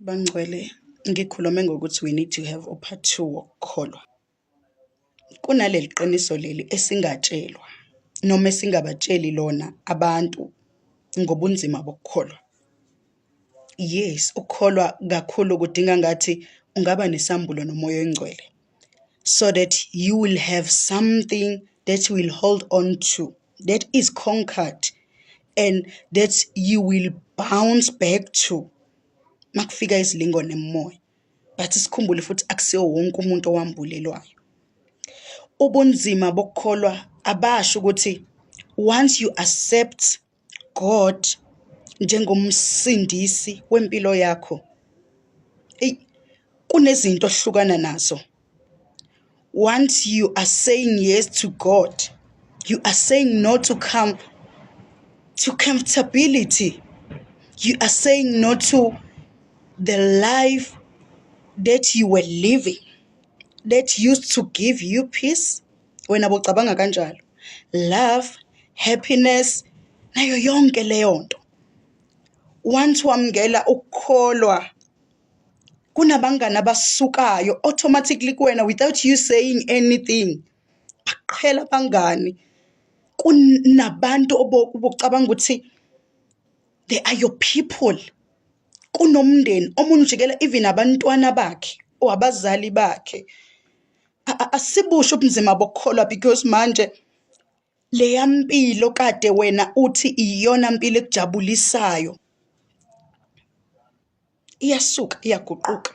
Bangcwele, ngikhulume ngokuthi we need to have u-part two wokukholwa. Kunaleli qiniso leli esingatshelwa noma esingabatsheli lona abantu ngobunzima bokukholwa. Yes, ukukholwa kakhulu kudinga ngathi ungaba nesambulo noMoya oyiNgcwele so that you will have something that you will hold on to, that is conquered and that you will bounce back to makufika izilingo nemimoya. But sikhumbule futhi akusiwo wonke umuntu owambulelwayo. Ubunzima bokukholwa abasho ukuthi once you accept God njengomsindisi wempilo yakho, eyi, kunezinto ohlukana nazo. Once you are saying yes to God, you are saying no to come to comfortability. You are saying no to the life that you were living that used to give you peace. Wena bocabanga kanjalo. Love, happiness, nayo yonke leyo nto. Once wamukela ukukholwa, kunabangani abasukayo automatically kuwena without you saying anything. Baqhela abangani. Kunabantu obucabanga ukuthi they are your people. Kunomndeni, omunye ujikela even abantwana bakhe or abazali bakhe. Asibusho ubunzima bokukholwa because manje leya mpilo kade wena uthi iyona mpilo ekujabulisayo iyasuka, iyaguquka.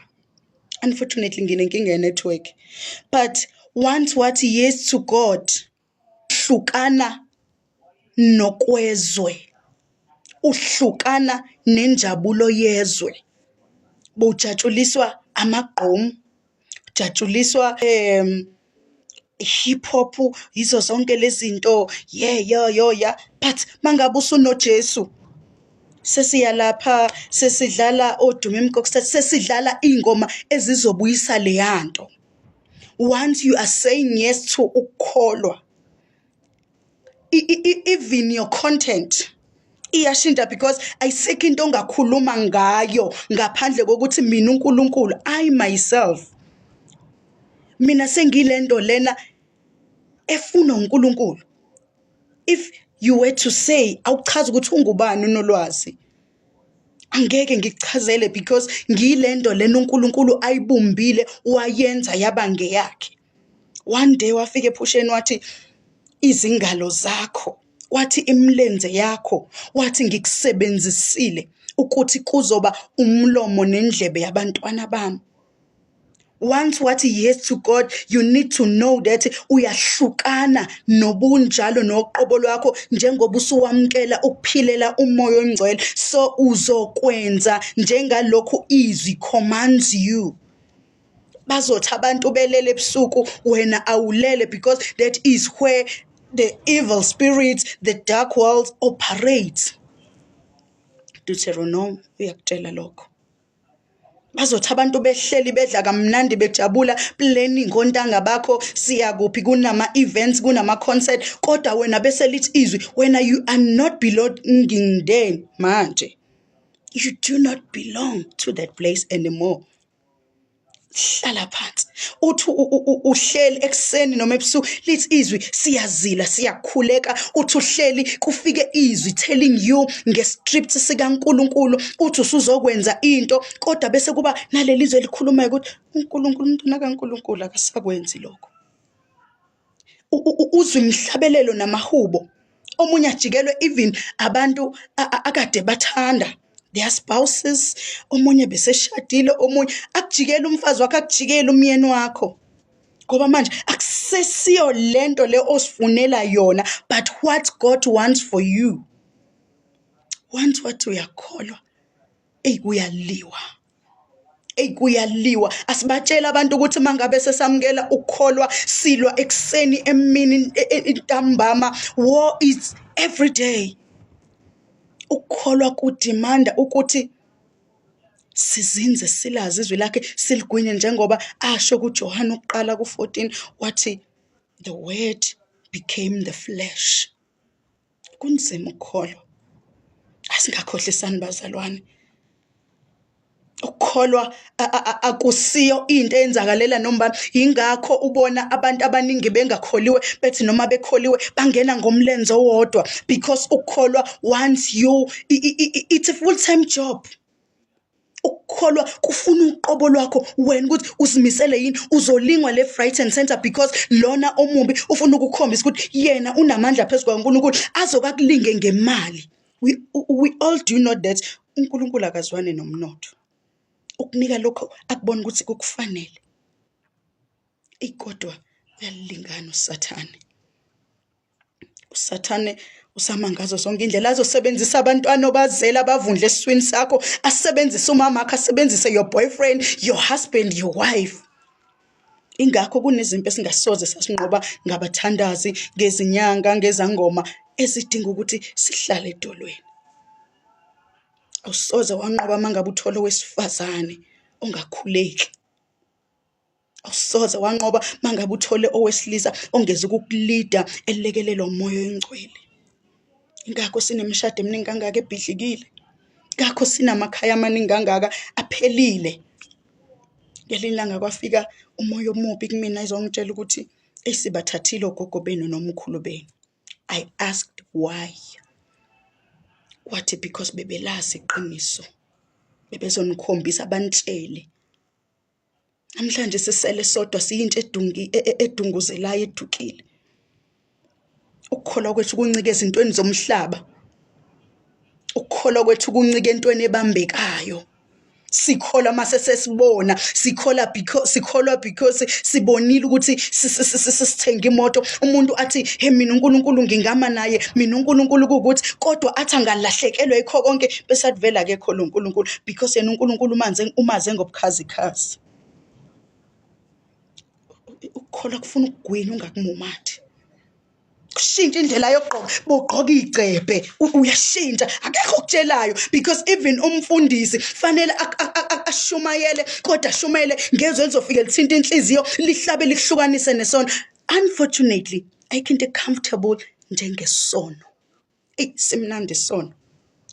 Unfortunately nginenkinga ye-network, but once wathi yes to God, hlukana nokwezwe, uhlukana nenjabulo yezwe. Bowujatshuliswa amagqomu, ujatshuliswa hip hop, yizo zonke lezi zinto, yeah yo yo ya, but mangabe usunoJesu, sesiya lapha, sesidlala oDumi Mkokstad, sesidlala iy'ngoma ezizobuyisa leyanto. Once you are saying yes to ukukholwa, even your content iyashintsha because ayisekho into ongakhuluma ngayo ngaphandle kokuthi mina uNkulunkulu, I myself, mina sengilento lena efunwa uNkulunkulu. If you were to say awuchaza ukuthi ungubani uNolwazi, angeke ngikuchazele because ngiyilento lena uNkulunkulu ayibumbile, wayenza yaba ngeyakhe. One day wafika ephusheni, wathi izingalo zakho, wathi imilenze yakho, wathi ngikusebenzisile ukuthi kuzoba umlomo nendlebe yabantwana bami. Once wathi yes to God, you need to know that uyahlukana nobunjalo noqobo lwakho njengoba usuwamukela ukuphilela uMoya oNgcwele. So uzokwenza njengalokhu izwi commands you. Bazothi abantu belele ebusuku, wena awulele because that is where the evil spirits, the dark world operates. Deuteronomy uyakutshela lokho. Bazothi abantu behleli bedla kamnandi, bejabula, planning ontanga bakho, siya kuphi, kunama events, kunama concert, kodwa wena bese lithi izwi wena you are not belonging there manje. You do not belong to that place anymore. Hlala phansi, uthi uhleli ekuseni noma ebusuku, lithi izwi siyazila, siyakhuleka. Uthi uhleli, kufike izwi telling you nge-script sikaNkulunkulu, uthi usuzokwenza into, kodwa bese kuba naleli zwi elikhulumayo ukuthi uNkulunkulu, umntwana kaNkulunkulu akasakwenzi lokho. Uzwe imihlabelelo namahubo, omunye ajikelwe even abantu akade bathanda, their spouses, omunye beseshadile, omunye akujikele umfazi wakhe, akujikele umyeni wakho, ngoba manje akusesiyo lento le osifunela yona, but what God wants for you. Once wathi uyakholwa, eyi, kuyaliwa, eyi, kuyaliwa. Asibatshela abantu ukuthi mangabe sesamukela ukukholwa, silwa ekuseni, emini, ntambama. War is every day. Ukukholwa kudimanda ukuthi sizinze, silazi izwi lakhe, siligwinye, njengoba asho kuJohane ukuqala ku-14, wathi the word became the flesh. Kunzima ukukholwa, asingakhohlisani bazalwane. Ukukholwa. Ukukholwa akusiyo into eyenzakalela noma ingakho ubona abantu abaningi bengakholiwe bethi noma bekholiwe bangena ngomlenze owodwa because ukukholwa once you it's a full time job. Ukukholwa kufuna uqobo lwakho wena ukuthi uzimisele yini uzolingwa left right and center because lona omubi ufuna ukukhombisa ukuthi yena unamandla phezu kwaNkulunkulu azokakulinge ngemali. We all do know that uNkulunkulu akazwani nomnotho. Ukunika lokho akubona ukuthi kukufanele. Eyi kodwa uyalingana uSathane. USathane usama ngazo zonke indlela azosebenzisa abantwana obazela abavundle esiswini sakho, asebenzise umamakho, asebenzise your boyfriend, your husband, your wife. Ingakho kunezimpi esingasoze sasinqoba ngabathandazi, ngezinyanga, ngezangoma ezidinga ukuthi sihlale edolweni. Awusoze wanqoba uma ngabe uthole owesifazane ongakhuleki. Awusoze wanqoba uma ngabe uthole owesilisa ongeze ukukulida elekelelwa umoya oyingcwele. Ingakho sinemishado eminingi kangaka ebhidlikile. Ngakho sinamakhaya amaningi kangaka aphelile. Ngelinye ilanga kwafika umoya omubi kumina ezongitshela ukuthi eyi sibathathile ogogo benu nomkhulu benu. I asked why. Wathi because bebelazi iqiniso. Bebezonikhombisa banitshele. Namhlanje sisele sodwa siyintsha edungi edunguzelayo edukile. Ukukholwa kwethu kuncike ezintweni zomhlaba. Ukukholwa kwethu kuncike entweni ebambekayo. Sikholwa mase sesibona, sikholwa because sikholwa because sibonile ukuthi sisithenga imoto. Umuntu athi he mina uNkulunkulu ngingama naye, mina uNkulunkulu kuwukuthi kodwa athi angalahlekelwa yikho konke bese athi vele akekho lo Nkulunkulu because yena uNkulunkulu umanze umaze ngobukhazikhazi. Ukukholwa kufuna ukugwina ungakumumathi. Kushintsha indlela yokugqoka, bugqoka igcebhe, uyashintsha, akekho okutshelayo because even umfundisi fanele ashumayele kodwa ashumayele ngezwe elizofike lithinta inhliziyo lihlabe likuhlukanise nesono. Unfortunately, ayikho into comfortable njengesono. Eyi simnandi isono.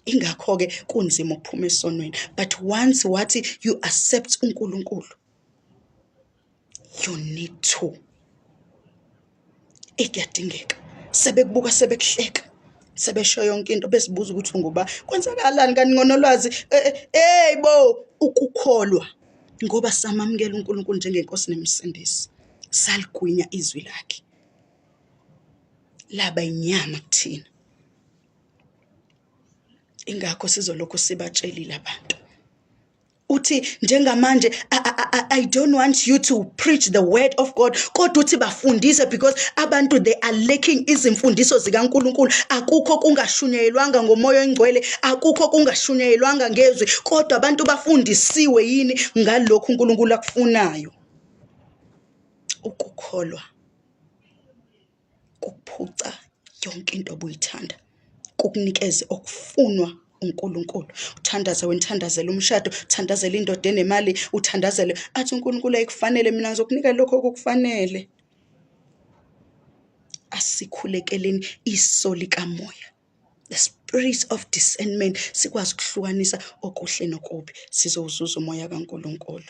Ingakho-ke kunzima ukuphuma esonweni. But once wathi you accept uNkulunkulu, you need to. Eyi kuyadingeka. Sebekubuka sebekuhleka. Sebesho yonke into besibuza ukuthi unguba. Kwenzakalani kanti ngonolwazi? Hey bo, ukukholwa ngoba samamukela uNkulunkulu njengenkosi nemsindisi. Saligwinya izwi lakhe. Laba inyama kuthina. Ingakho sizolokhu sibatshelile abantu. Uthi njengamanje I don't want you to preach the word of God kodwa uthi bafundise because abantu they are lacking izimfundiso zikaNkuluNkulu. Akukho kungashunyayelwanga ngomoya oyingcwele, akukho kungashunyayelwanga ngezwi, kodwa abantu bafundisiwe yini ngalokhu uNkulunkulu akufunayo. Ukukholwa kukuphuca yonke into obuyithanda, kukunikeze okufunwa uNkulunkulu. Uthandaze wena uthandazele umshado, uthandazele indoda enemali, uthandazele athi uNkulunkulu ayikufanele mina ngizokunika lokho okukufanele. Asikhulekeleni iso likamoya. The spirit of discernment sikwazi ukuhlukanisa okuhle nokubi sizowuzuza umoya kaNkulunkulu.